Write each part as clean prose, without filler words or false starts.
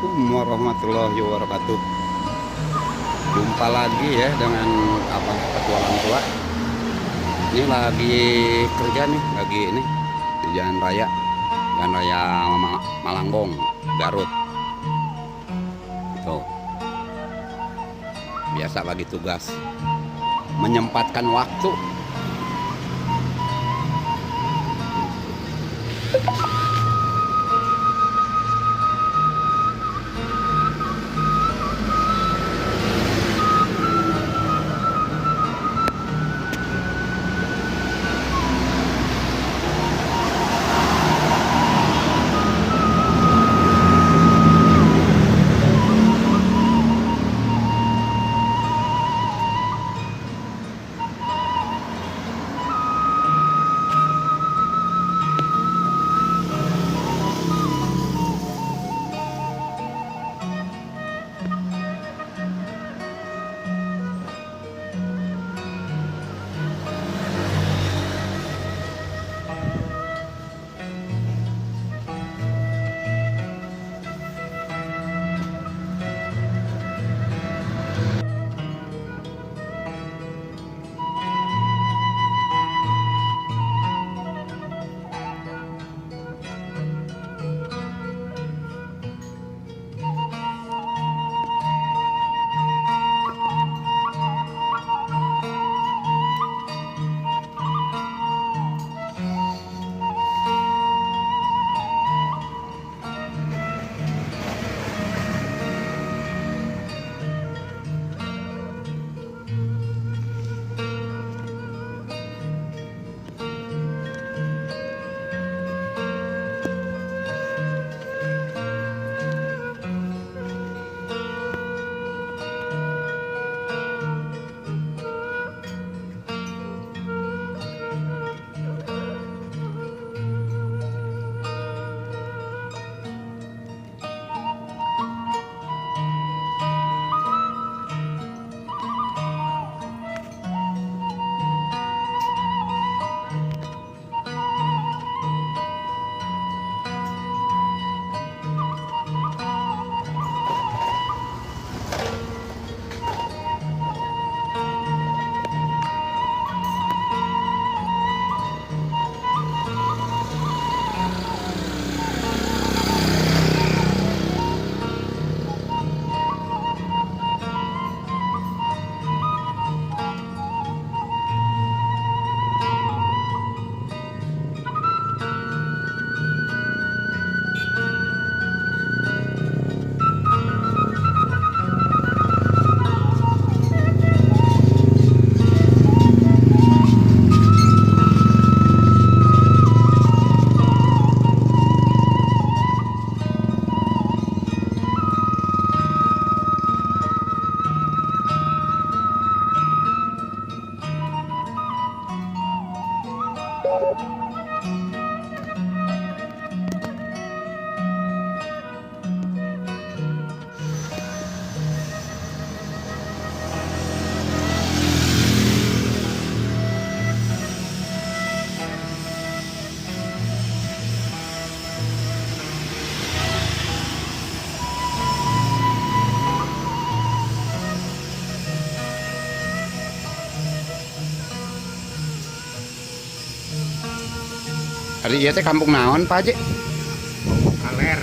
Assalamualaikum warahmatullahi wabarakatuh. Jumpa lagi ya dengan Abang Petualang Tua. Ini lagi kerja nih, lagi ini di Jalan Raya, Jalan Raya Malangbong, Garut. Tuh. Biasa lagi tugas. Menyempatkan waktu. Hari ieu teh kampung naon, Pak Haji? Kaler.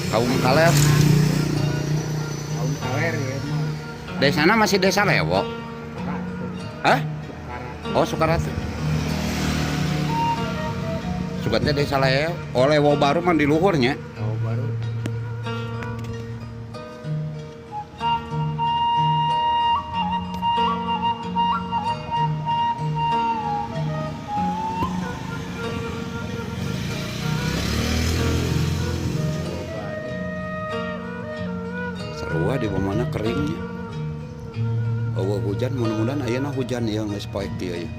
Kaum Kaler. Kaum Kaler ya mah. Desana masih desa Lewo. Hah? Sukaratu. Oh, Sukaratu. Sugatnya desa Lewo. Oh, Lewo baru mah di luhurnya. Lewo baru. Sarua di mana keringnya. Eueuh hujan, mudah-mudahan ayeuna hujan ieu geus poek ieu ya.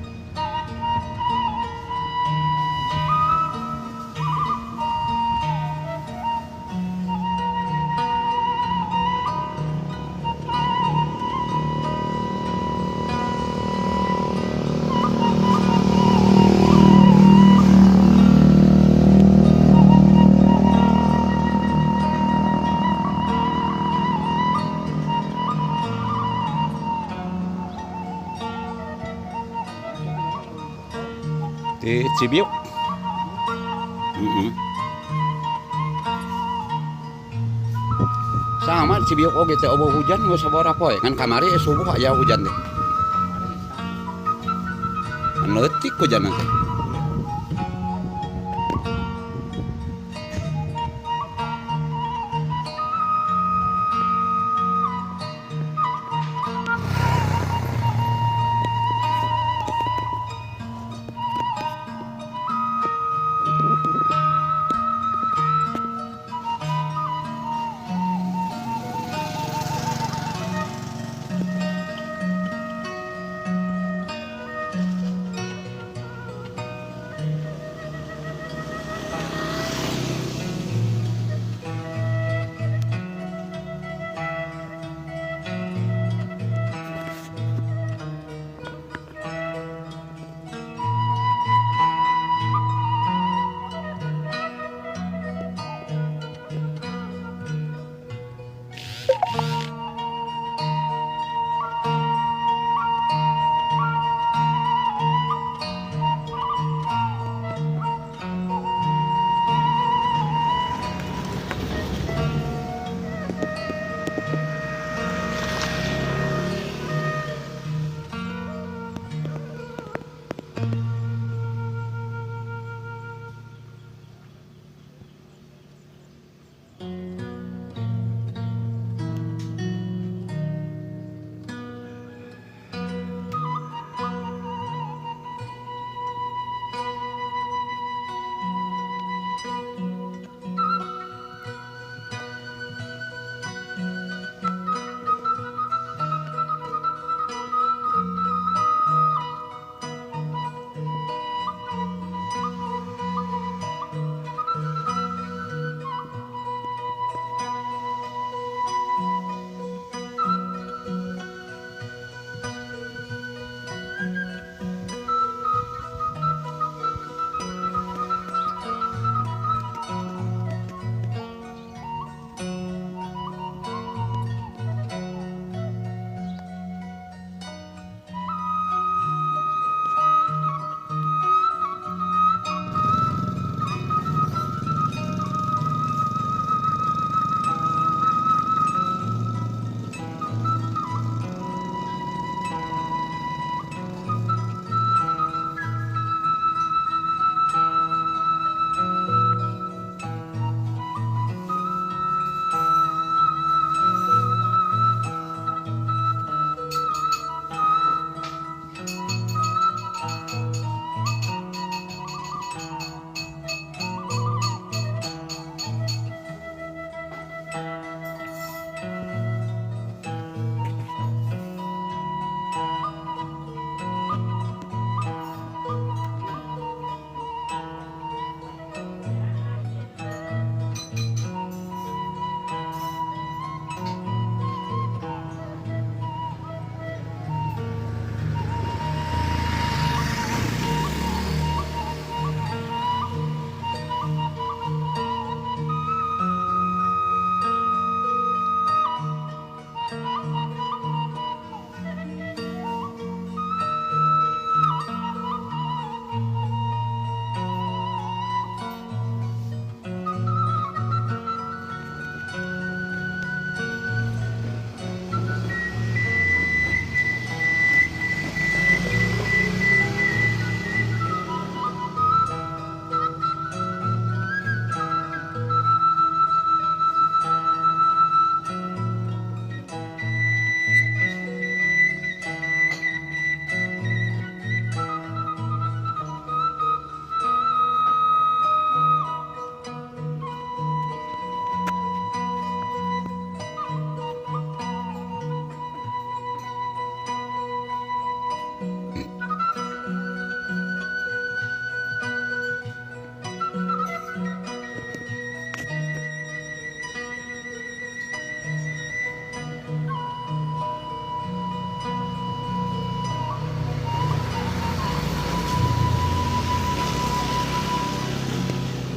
Di Cibiuk. Heeh. Sama di Cibiuk oge teh eueuh hujan geus sabaraha poe. Ngan kamari subuh aya hujan teh. Ngan leutik hujan teh.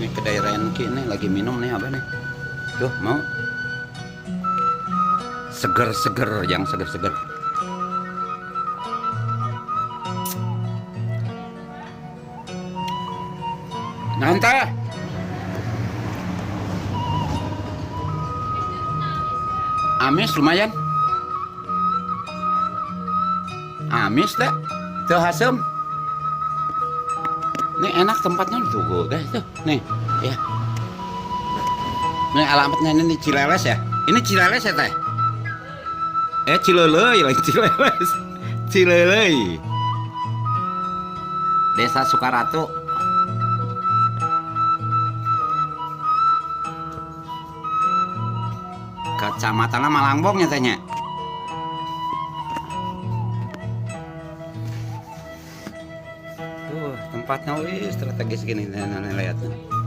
Ini kedai Renki nih lagi minum nih apa nih? Tuh mau seger-seger, yang seger-seger. Nanti. Amis lumayan. Amis deh. Tuh hasem. Ini enak tempatnya tuh guys tuh. Nih, ya. Nih alamatnya ini di Cileles ya. Ini Cileles ya teh? Cileuleuy lagi Cileles. Cileuleuy. Desa Sukaratu. Kecamatannya Malangbong ya tehnya. Tuh tempatnya wih strategis gini nih, nih, lihat nih.